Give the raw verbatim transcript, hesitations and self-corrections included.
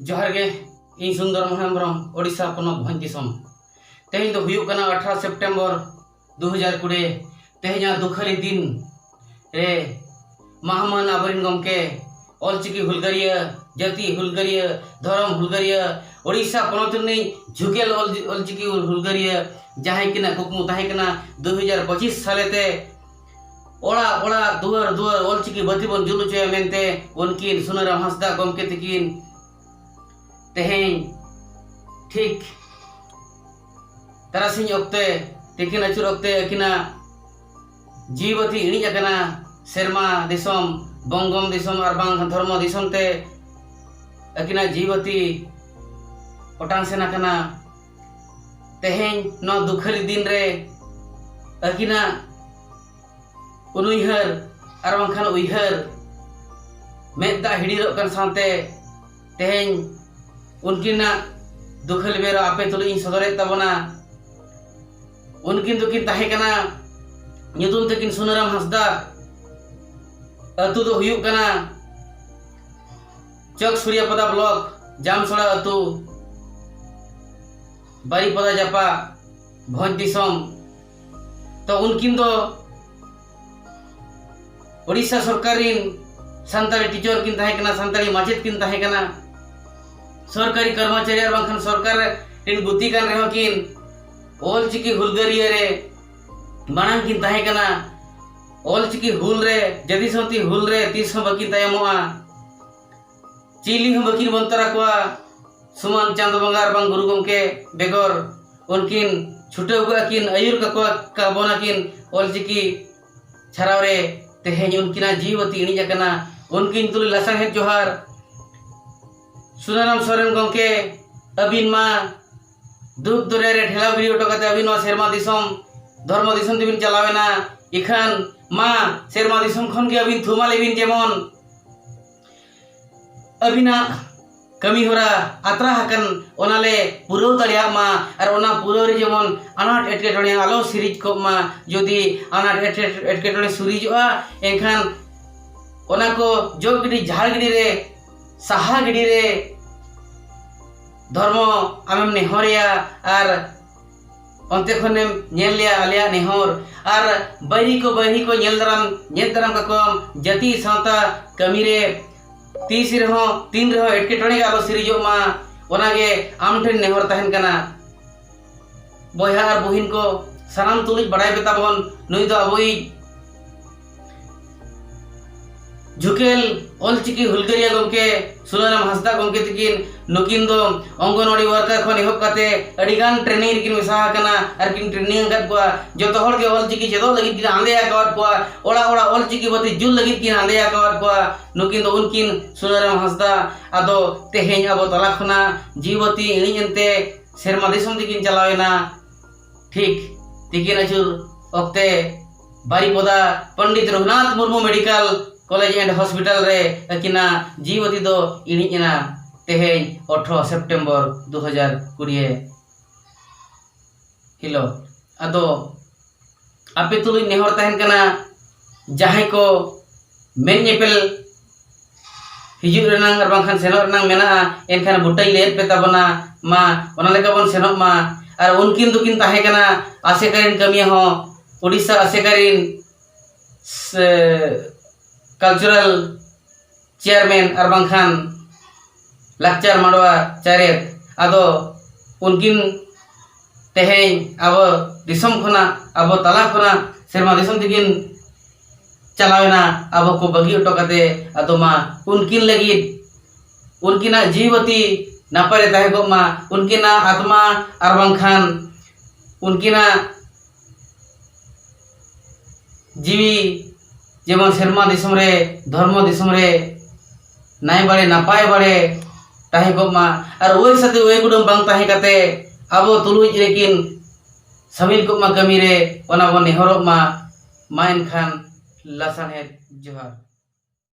ᱡᱚᱦᱟᱨ ᱜᱮ, ᱤᱧ ᱥᱩᱱᱫᱚᱨ ᱢᱳᱦᱚᱱ ᱦᱮᱢᱵᱨᱚᱢ, ᱳᱰᱤᱥᱟ ᱯᱚᱱᱚᱛ ᱵᱷᱚᱸᱡᱽ ᱫᱤᱥᱚᱢ᱾ ᱛᱮᱦᱮᱧ ᱫᱚ ᱦᱩᱭᱩᱜ ᱠᱟᱱᱟ ᱟᱴᱷᱟᱨᱚ ᱥᱮᱯᱴᱮᱢᱵᱚᱨ ᱫᱩ ᱦᱟᱡᱟᱨ ᱠᱩᱲᱤ᱾ ᱛᱮᱦᱮᱧᱟᱜ ᱫᱩᱠᱷᱟᱹᱞᱤ ᱫᱤᱱ ᱨᱮ ᱢᱟᱦᱟᱢᱟᱹᱱ ᱟᱵᱚᱨᱮᱱ ᱜᱚᱢᱠᱮ, ᱚᱞᱪᱤᱠᱤ ᱦᱩᱞᱜᱟᱹᱨᱤᱭᱟᱹ, ᱡᱟᱹᱛᱤ ᱦᱩᱞᱜᱟᱹᱨᱤᱭᱟᱹ, ᱫᱷᱚᱨᱚᱢ ᱦᱩᱞᱜᱟᱹᱨᱤᱭᱟᱹ, ᱳᱰᱤᱥᱟ ᱯᱚᱱᱚᱛ ᱨᱤᱱᱤᱡ ᱡᱷᱩᱠᱮᱞ ᱚᱞ-, ᱚᱞᱪᱤᱠᱤ ᱦᱩᱞᱜᱟᱹᱨᱤᱭᱟᱹ, ᱡᱟᱦᱟᱸᱭ ᱠᱤᱱᱟᱜ ᱠᱩᱠᱢᱩ ᱛᱟᱦᱮᱸ ᱠᱟᱱᱟ ᱫᱩ ᱦᱟᱡᱟᱨ ᱯᱚᱸᱪᱤᱥ ᱥᱟᱞᱮᱛᱮ ᱚᱲᱟᱜ ᱚᱲᱟᱜ, ᱫᱩᱣᱟᱹᱨ ᱫᱩᱣᱟᱹᱨ ᱚᱞᱪᱤᱠᱤ ᱵᱟᱹᱛᱤ ᱵᱚᱱ ᱡᱩᱞ ᱦᱚᱪᱚᱭᱟ ᱢᱮᱱᱛᱮ, ᱩᱱᱠᱤᱱ ᱥᱩᱱᱟᱹᱨᱟᱢ ᱦᱟᱸᱥᱫᱟ ᱜᱚᱢᱠᱮ ᱛᱤᱠᱤᱱ ᱛᱮᱦᱮᱧ ᱴᱷᱤᱠ ᱛᱟᱨᱟᱥᱤᱧ ᱚᱠᱛᱮ, ᱛᱤᱠᱤᱱ ᱟᱹᱪᱩᱨ ᱚᱠᱛᱮ ᱟᱹᱠᱤᱱᱟᱜ ᱡᱤᱣᱤ ᱵᱟᱹᱛᱤ ᱤᱬᱤᱡ ᱟᱠᱟᱱᱟ᱾ ᱥᱮᱨᱢᱟ ᱫᱤᱥᱚᱢ, ᱵᱚᱝᱜᱚᱢ ᱫᱤᱥᱚᱢ ᱟᱨ ᱵᱟᱝ ᱫᱷᱚᱨᱢᱚ ᱫᱤᱥᱚᱢ ᱛᱮ ᱟᱹᱠᱤᱱᱟᱜ ᱡᱤᱣᱤ ᱵᱟᱹᱛᱤ ᱚᱴᱟᱝ ᱥᱮᱱ ᱟᱠᱟᱱᱟ᱾ ᱛᱮᱦᱮᱧ ᱱᱚᱣᱟ ᱫᱩᱠᱷᱟᱹᱞᱤ ᱫᱤᱱ ᱨᱮ ᱟᱹᱠᱤᱱᱟᱜ ᱩᱱᱩᱭᱦᱟᱹᱨ ᱟᱨ ᱵᱟᱝᱠᱷᱟᱱ ᱩᱭᱦᱟᱹᱨ ᱢᱮᱫ ᱫᱟᱜ ᱦᱤᱰᱤᱨᱚᱜ ᱠᱟᱱ ᱥᱟᱶᱛᱮ, ᱛᱮᱦᱮᱧ ᱩᱱᱠᱤᱱᱟᱜ ᱫᱩᱠᱷᱟᱹᱞᱤ ᱵᱮᱨ ᱟᱯᱮ ᱛᱩᱞᱩᱡ ᱤᱧ ᱥᱚᱫᱚᱨᱮᱫ ᱛᱟᱵᱚᱱᱟ᱾ ᱩᱱᱠᱤᱱ ᱫᱚᱠᱤᱱ ᱛᱟᱦᱮᱸ ᱠᱟᱱᱟ, ᱧᱩᱛᱩᱢ ᱛᱟᱹᱠᱤᱱ ᱥᱩᱱᱟᱹᱨᱟᱢ ᱦᱟᱸᱥᱫᱟ, ᱟᱹᱛᱩ ᱫᱚ ᱦᱩᱭᱩᱜ ᱠᱟᱱᱟ ᱪᱚᱠ ᱥᱩᱨᱭᱟᱯᱟᱫᱟ ᱵᱞᱚᱠ, ᱡᱟᱢᱥᱚᱲᱟ ᱟᱹᱛᱩ, ᱵᱟᱨᱤᱯᱟᱫᱟ ᱡᱟᱯᱟᱜ, ᱵᱷᱚᱸᱡᱽ ᱫᱤᱥᱚᱢ᱾ ᱛᱚ ᱩᱱᱠᱤᱱ ᱫᱚ ᱳᱰᱤᱥᱟ ᱥᱚᱨᱠᱟᱨ ᱨᱤᱱ ᱥᱟᱱᱛᱟᱲᱤ ᱴᱤᱪᱟᱨ ᱠᱤᱱ ᱛᱟᱦᱮᱸ ᱠᱟᱱᱟ, ᱥᱟᱱᱛᱟᱲᱤ ᱢᱟᱪᱮᱫ ᱠᱤᱱ ᱛᱟᱦᱮᱸ ᱠᱟᱱᱟ, ᱥᱚᱨᱠᱟᱨᱤ ᱠᱚᱨᱢᱚᱪᱟᱨᱤ ᱟᱨ ᱵᱟᱝᱠᱷᱟᱱ ᱥᱚᱨᱠᱟᱨ ᱨᱤᱱ ᱜᱩᱛᱤ ᱠᱟᱱ ᱨᱮᱦᱚᱸ ᱠᱤᱱ ᱚᱞᱪᱤᱠᱤ ᱦᱩᱞᱜᱟᱹᱨᱤᱭᱟᱹ ᱨᱮ ᱢᱟᱲᱟᱝ ᱠᱤᱱ ᱛᱟᱦᱮᱸ ᱠᱟᱱᱟ᱾ ᱚᱞᱪᱤᱠᱤ ᱦᱩᱞ ᱨᱮ, ᱡᱟᱹᱛᱤ ᱥᱟᱶᱛᱤ ᱦᱩᱞ ᱨᱮ ᱛᱤᱥ ᱦᱚᱸ ᱵᱟᱹᱠᱤᱱ ᱛᱟᱭᱚᱢᱚᱜᱼᱟ᱾ ᱪᱤᱞᱤ ᱦᱚᱸ ᱵᱟᱹᱠᱤᱱ ᱵᱚᱱᱛᱚᱨ ᱟᱠᱚᱣᱟ᱾ ᱥᱩᱢᱟᱱ ᱪᱟᱸᱫᱚ ᱵᱚᱸᱜᱟ ᱟᱨ ᱵᱟᱝ ᱜᱩᱨᱩ ᱜᱚᱢᱠᱮ ᱵᱮᱜᱚᱨ ᱩᱱᱠᱤᱱ ᱪᱷᱩᱴᱟᱹᱣ ᱠᱚᱜᱼᱟ ᱠᱤᱱ, ᱟᱹᱭᱩᱨ ᱠᱟᱠᱚᱣᱟ ᱠᱟᱵᱚᱱᱟ ᱠᱤᱱ ᱚᱞᱪᱤᱠᱤ ᱪᱷᱟᱨᱟᱣ ᱨᱮ᱾ ᱛᱮᱦᱮᱧ ᱩᱱᱠᱤᱱᱟᱜ ᱡᱤᱣᱤ ᱵᱟᱹᱛᱤ ᱤᱬᱤᱡ ᱟᱠᱟᱱᱟ᱾ ᱩᱱᱠᱤᱱ ᱛᱩᱞᱩᱡ ᱞᱟᱥᱟᱲᱦᱮᱫ ᱡᱚᱦᱟᱨ᱾ ᱥᱩᱱᱟᱨᱟᱢ ᱥᱚᱨᱮᱱ ᱜᱚᱢᱠᱮ, ᱟᱹᱵᱤᱱ ᱢᱟ ᱫᱩᱠ ᱫᱚᱨᱭᱟ ᱨᱮ ᱴᱷᱮᱞᱟᱣ ᱜᱤᱰᱤ ᱦᱚᱴᱚ ᱠᱟᱛᱮ ᱟᱹᱵᱤᱱ ᱱᱚᱣᱟ ᱥᱮᱨᱢᱟ ᱫᱤᱥᱚᱢ, ᱫᱷᱚᱨᱢᱚ ᱫᱤᱥᱚᱢ ᱛᱮᱵᱤᱱ ᱪᱟᱞᱟᱣ ᱮᱱᱟ᱾ ᱤᱠᱷᱟᱹᱱ ᱢᱟ ᱥᱮᱨᱢᱟ ᱫᱤᱥᱚᱢ ᱠᱷᱚᱱ ᱜᱮ ᱟᱹᱵᱤᱱ ᱛᱷᱩᱢᱟᱞᱮ ᱵᱤᱱ, ᱡᱮᱢᱚᱱ ᱟᱹᱵᱤᱱᱟᱜ ᱠᱟᱹᱢᱤ ᱦᱚᱨᱟ ᱟᱛᱨᱟ ᱟᱠᱟᱱ, ᱚᱱᱟ ᱞᱮ ᱯᱩᱨᱟᱹᱣ ᱫᱟᱲᱮᱭᱟᱜ ᱢᱟ᱾ ᱟᱨ ᱚᱱᱟ ᱯᱩᱨᱟᱹᱣ ᱨᱮ ᱡᱮᱢᱚᱱ ᱟᱱᱟᱴ ᱮᱴᱠᱮᱴᱚᱬᱮ ᱟᱞᱚ ᱥᱤᱨᱤᱡᱽ ᱠᱚᱜ ᱢᱟ᱾ ᱡᱩᱫᱤ ᱟᱱᱟᱴ ᱮᱴᱠᱮ-, ᱮᱴᱠᱮᱴᱚᱬᱮ ᱥᱤᱨᱤᱡᱚᱜᱼᱟ, ᱮᱱᱠᱷᱟᱱ ᱚᱱᱟ ᱠᱚ ᱡᱚᱜ ᱜᱤᱰᱤ, ᱡᱷᱟᱲ ᱜᱤᱰᱤ ᱨᱮ, ᱥᱟᱦᱟ ᱜᱤᱰᱤ ᱨᱮ ᱫᱷᱚᱨᱢᱚ ᱟᱢᱮᱢ ᱱᱮᱦᱚᱨᱮᱭᱟ ᱟᱨ ᱚᱱᱛᱮ ᱠᱷᱚᱱᱮᱢ ᱧᱮᱞ ᱞᱮᱭᱟ ᱟᱞᱮᱭᱟᱜ ᱱᱮᱦᱚᱨ, ᱟᱨ ᱵᱟᱹᱭᱨᱤ ᱠᱚ ᱵᱟᱹᱭᱨᱤ ᱠᱚ ᱧᱮᱞ ᱫᱟᱨᱟᱢ ᱧᱮᱞ ᱫᱟᱨᱟᱢ ᱠᱟᱠᱚᱣᱟᱢ᱾ ᱡᱟᱹᱛᱤ ᱥᱟᱶᱛᱟ ᱠᱟᱹᱢᱤ ᱨᱮ ᱛᱤᱥ ᱨᱮᱦᱚᱸ ᱛᱤᱱ ᱨᱮᱦᱚᱸ ᱮᱴᱠᱮᱴᱚᱬᱮ ᱜᱮ ᱟᱞᱚ ᱥᱤᱨᱤᱡᱚᱜ ᱢᱟ, ᱚᱱᱟᱜᱮ ᱟᱢ ᱴᱷᱮᱱ ᱱᱮᱦᱚᱨ ᱛᱟᱦᱮᱱ ᱠᱟᱱᱟ᱾ ᱵᱚᱭᱦᱟ ᱟᱨ ᱵᱩᱦᱤᱱ ᱠᱚ, ᱥᱟᱱᱟᱢ ᱛᱩᱞᱩᱡ ᱵᱟᱲᱟᱭ ᱯᱮ ᱛᱟᱵᱚᱱ, ᱱᱩᱭ ᱫᱚ ᱟᱵᱚᱭᱤᱡ ᱡᱷᱩᱠᱮᱞ ᱚᱞᱪᱤᱠᱤ ᱦᱩᱞᱜᱟᱹᱨᱤᱭᱟᱹ ᱜᱚᱢᱠᱮ ᱥᱩᱱᱟᱹᱨᱟᱢ ᱦᱟᱸᱥᱫᱟ ᱜᱚᱢᱠᱮ ᱛᱤᱠᱤᱱ, ᱱᱩᱠᱤᱱ ᱫᱚ ᱚᱝᱜᱚᱱᱣᱟᱲᱤ ᱣᱟᱨᱠᱟᱨ ᱠᱷᱚᱱ ᱮᱦᱚᱵ ᱠᱟᱛᱮ ᱟᱹᱰᱤ ᱜᱟᱱ ᱴᱨᱮᱱᱤᱝ ᱨᱮᱠᱤᱱ ᱢᱮᱥᱟ ᱟᱠᱟᱱᱟ ᱟᱨ ᱠᱤᱱ ᱴᱨᱮᱱᱤᱝ ᱟᱠᱟᱫ ᱠᱚᱣᱟ᱾ ᱡᱚᱛᱚ ᱦᱚᱲ ᱜᱮ ᱚᱞᱪᱤᱠᱤ ᱪᱮᱫᱚᱜ ᱞᱟᱹᱜᱤᱫ ᱠᱤᱱ ᱟᱸᱫᱮ ᱟᱠᱟᱣᱟᱫ ᱠᱚᱣᱟ, ᱚᱲᱟᱜ ᱚᱲᱟᱜ ᱚᱞᱪᱤᱠᱤ ᱵᱟᱹᱛᱤ ᱡᱩᱞ ᱞᱟᱹᱜᱤᱫ ᱠᱤᱱ ᱟᱸᱫᱮ ᱟᱠᱟᱣᱟᱫ ᱠᱚᱣᱟ᱾ ᱱᱩᱠᱤᱱ ᱫᱚ ᱩᱱᱠᱤᱱ ᱥᱩᱱᱟᱹᱨᱟᱢ ᱦᱟᱸᱥᱫᱟ᱾ ᱟᱫᱚ ᱛᱮᱦᱮᱧ ᱟᱵᱚ ᱛᱟᱞᱟ ᱠᱷᱚᱱᱟᱜ ᱡᱤᱣᱤ ᱵᱟᱹᱛᱤ ᱤᱬᱤᱡ ᱮᱱᱛᱮ ᱥᱮᱨᱢᱟ ᱫᱤᱥᱚᱢ ᱛᱮᱠᱤᱱ ᱪᱟᱞᱟᱣ ᱮᱱᱟ᱾ ᱴᱷᱤᱠ ᱛᱤᱠᱤᱱ ᱟᱹᱪᱩᱨ ᱚᱠᱛᱮ Baripada Pandit Raghunath Murmu medical college and hospital ᱨᱮ ᱟᱹᱠᱤᱱᱟᱜ ᱡᱤᱣᱤ ᱵᱟᱹᱛᱤ ᱫᱚ ᱤᱬᱤᱡ ᱮᱱᱟ᱾ ᱛᱮᱦᱮᱧ ᱟᱴᱷᱨᱚ ᱥᱮᱯᱴᱮᱢᱵᱚᱨ ᱫᱩ ᱦᱟᱡᱟᱨ ᱠᱩᱲᱤ ᱦᱤᱞᱳᱜ᱾ ᱟᱫᱚ ᱟᱯᱮ ᱛᱩᱞᱩᱡ ᱱᱮᱦᱚᱨ ᱛᱟᱦᱮᱱ ᱠᱟᱱᱟ, ᱡᱟᱦᱟᱸᱭ ᱠᱚ ᱢᱮᱫ ᱧᱮᱯᱮᱞ ᱦᱤᱡᱩᱜ ᱨᱮᱱᱟᱝ ᱟᱨ ᱵᱟᱝᱠᱷᱟᱱ ᱥᱮᱱᱚᱜ ᱨᱮᱱᱟᱝ ᱢᱮᱱᱟᱜᱼᱟ, ᱮᱱᱠᱷᱟᱱ ᱵᱩᱴᱟᱹᱭ ᱞᱟᱹᱭᱟᱫ ᱯᱮ ᱛᱟᱵᱚᱱᱟ, ᱢᱟ ᱚᱱᱟ ᱞᱮᱠᱟ ᱵᱚᱱ ᱥᱮᱱᱚᱜ ᱢᱟ᱾ ᱟᱨ ᱩᱱᱠᱤᱱ ᱫᱚᱠᱤᱱ ᱛᱟᱦᱮᱸ ᱠᱟᱱᱟ ᱟᱥᱮᱠᱟ ᱨᱮᱱ ᱠᱟᱹᱢᱤᱭᱟᱹ ᱦᱚᱸ, ᱩᱰᱤᱥᱟ ᱟᱥᱮᱠᱟ ᱨᱮᱱ ᱥᱮ ᱠᱟᱞᱪᱟᱨᱟᱞ ᱪᱮᱭᱟᱨᱢᱮᱱ ᱟᱨ ᱵᱟᱝᱠᱷᱟᱱ ᱞᱟᱠᱪᱟᱨ ᱢᱟᱰᱣᱟ ᱪᱟᱨᱮᱛ᱾ ᱟᱫᱚ ᱩᱱᱠᱤᱱ ᱛᱮᱦᱮᱧ ᱟᱵᱚ ᱫᱤᱥᱚᱢ ᱠᱷᱚᱱᱟᱜ, ᱟᱵᱚ ᱛᱟᱞᱟ ᱠᱷᱚᱱᱟᱜ ᱥᱮᱨᱢᱟ ᱫᱤᱥᱚᱢ ᱛᱮᱠᱤᱱ ᱪᱟᱞᱟᱣᱮᱱᱟ᱾ ᱟᱵᱚ ᱠᱚ ᱵᱟᱹᱜᱤ ᱦᱚᱴᱚ ᱠᱟᱛᱮ, ᱟᱫᱚ ᱢᱟ ᱩᱱᱠᱤᱱ ᱞᱟᱹᱜᱤᱫ ᱩᱱᱠᱤᱱᱟᱜ ᱡᱤᱣᱤ ᱵᱟᱹᱛᱤ ᱱᱟᱯᱟᱭ ᱨᱮ ᱛᱟᱦᱮᱸ ᱠᱚᱜ ᱢᱟ, ᱩᱱᱠᱤᱱᱟᱜ ᱟᱛᱢᱟ ᱟᱨ ᱵᱟᱝᱠᱷᱟᱱ ᱩᱱᱠᱤᱱᱟᱜ ᱡᱤᱣᱤ ᱡᱮᱢᱚᱱ ᱥᱮᱨᱢᱟ ᱫᱤᱥᱚᱢ ᱨᱮ, ᱫᱷᱚᱨᱢᱚ ᱫᱤᱥᱚᱢ ᱨᱮ ᱱᱟᱭ ᱵᱟᱲᱮ ᱱᱟᱯᱟᱭ ᱵᱟᱲᱮ ᱛᱟᱦᱮᱸ ᱠᱚᱜ ᱢᱟ᱾ ᱟᱨ ᱳᱭ ᱥᱟᱛᱮ ᱳᱭ ᱠᱩᱰᱟᱹᱢ ᱵᱟᱝ ᱛᱟᱦᱮᱸ ᱠᱟᱛᱮ ᱟᱵᱚ ᱛᱩᱞᱩᱡ ᱨᱮᱠᱤᱱ ᱥᱟᱹᱢᱤᱞ ᱠᱚᱜ ᱢᱟ ᱠᱟᱹᱢᱤ ᱨᱮ, ᱚᱱᱟ ᱵᱚᱱ ᱱᱮᱦᱚᱨᱚᱜ ᱢᱟ᱾ ᱢᱟ ᱮᱱᱠᱷᱟᱱ ᱞᱟᱥᱟᱲᱦᱮᱫ ᱡᱚᱦᱟᱨ᱾